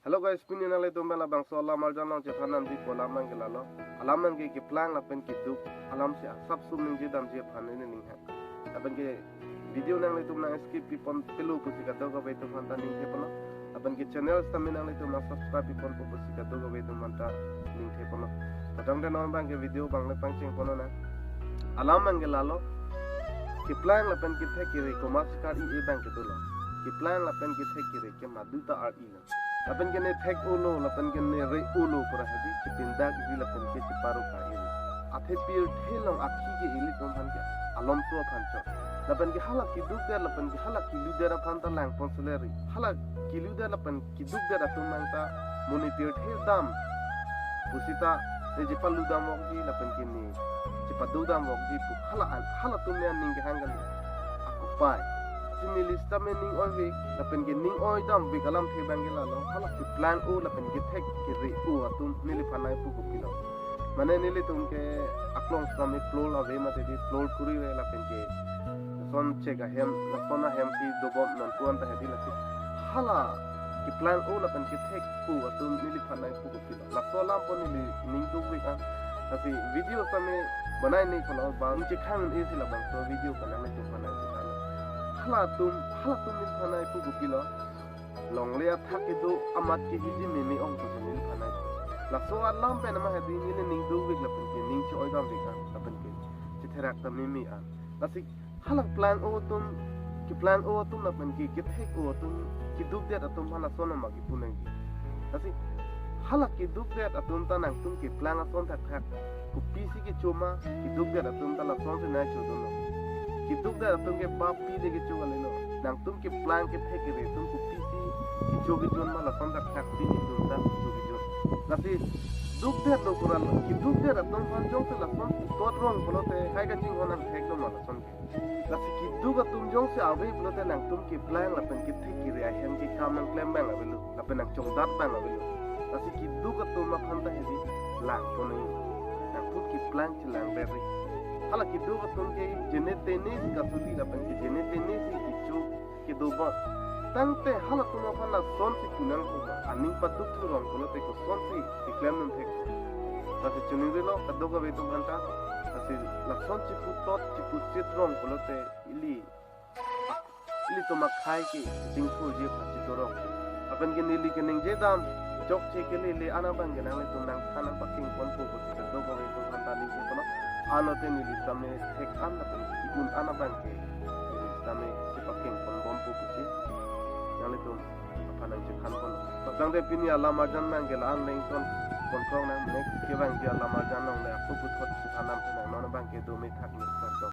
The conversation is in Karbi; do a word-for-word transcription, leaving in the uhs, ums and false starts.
Hello guys, pini nanglitum pen labangso alam arjan along chephan damji pu alam abangke lalo. Alam abangke keplang lapen keduk alam si asapso ningje damji aphan neli ning hang. Lapen ke video nanglitum nang skip pipon pelo pusi kadokave atum aphanta ningje ponlo. Lapen ke channel sitame nanglitum nang subscribe pipon po pusi kadokave atum aphanta ningje ponlo. Tangte non abangke video abang le pangcheng ponnang. Alam abangke lalo. Keplang lapen kethek kere komat si kar-i abangke dolo. Keplang lapen kethek kere ke madu ta ar-i lo. Lapen ke ne thek-olo, lapen ke ne re-olo pura hedi, chepindak iri lapen ke cheparo ka iri. Athe pirthe along akhi ke ilitum aphan ke alomso aphan chot. Lapen ke hala kedukdet lapen ke hala kelutdet aphanta langpon seleri. Hala kelutdet lapen kedukdet atum nangta monit pirthe dam pusita ne chepalu damvokji lapen ke ne chepado damvokji pu hala an, halatum ne aning kehang kali. Ako pai. Si neli sitame ning oivek, lapen ke ning oi damvek alamthe abangke lalo, hala keplang-o lapen kethek kere-o atum neliphan nangpu kopilo. Mane nelitum ke aklong sitame plol ave mate di plol kuri re lapen ke lason chek ahem, lason ahem si dobom non puan ta hedi lasi. Hala keplang-o lapen kethek-o atum neliphan nangpu kopilo. Laso alam pu neli ning dukvek an. Lasi video sitame banai ni kalau bang chekhang isi labangso video kanang itu panai chekhang. Halatum, halatum neliphan nangpu kopilo. Longle athak kedo amat kehiji meme ong pusi neliphan nang. Laso alam pen ama hedi neli ning dukvek lapen ke ning che-oi damvek an lapen ke chetherak ta meme an. Lasi hala keplang-o atum, keplang-o atum lapen ke kethek-o atum, kedukdet atum hala ason ama kepu nangji. Lasi hala kedukdet atum ta nangtum keplang ason thakthak kopisi kecho ma, kedukdet atum ta lasonsi nangchodunlo. Kedukdet atum ke bap pi le kecho kalilo. Nangtum keplang kethek kere atum kopisi kecho kejon ma, lason thakthak si itum ta kecho kejon. Lasi dukdetlo pura lo. Kedukdet atum aphan jongsi lason putot rong pulote hai kachinghon angthek do ma lason ke. Lasi keduk atum jongsi ave pulote nangtum keplang lapen kethek kere ahem ke kam nangklem abang avelo, lapen nangchongdat abang avelo. Lasi keduk atum aphan ta hedi langpon nangji. Nangtum keplang chelang beri. Hala keduk atum ke jene tene si kasuli lapen ke jene tene si kecho kedo bom. Tangte halatum aphan lasonsi punang koma, aning paduk thu rong pulote kosonsi keklem nangthek. Lasi choningri lo kadokave atum aphanta. Lasi lason cheputot chepusit rong pulote ili, ilitum akhei ke chingthurji aphan chedorong. Lapen ke neli keningje dam chokche kelele an abangke nanglitum nangthan nangpakeng ponpo pusi kadokave atum aphanta ningje ponlo. Anlote neli sitame thek an lapen ke un an abangke neli sitame chepakeng ponbompo pusi nanglitum aphan nangchekhan ponlo. Tangte pini alam arjan abangke la-an le ington ponthok nang, next ke abangke alam arjan along le ako puthot chephan nang ponang, non abangke dome thak ni sardo.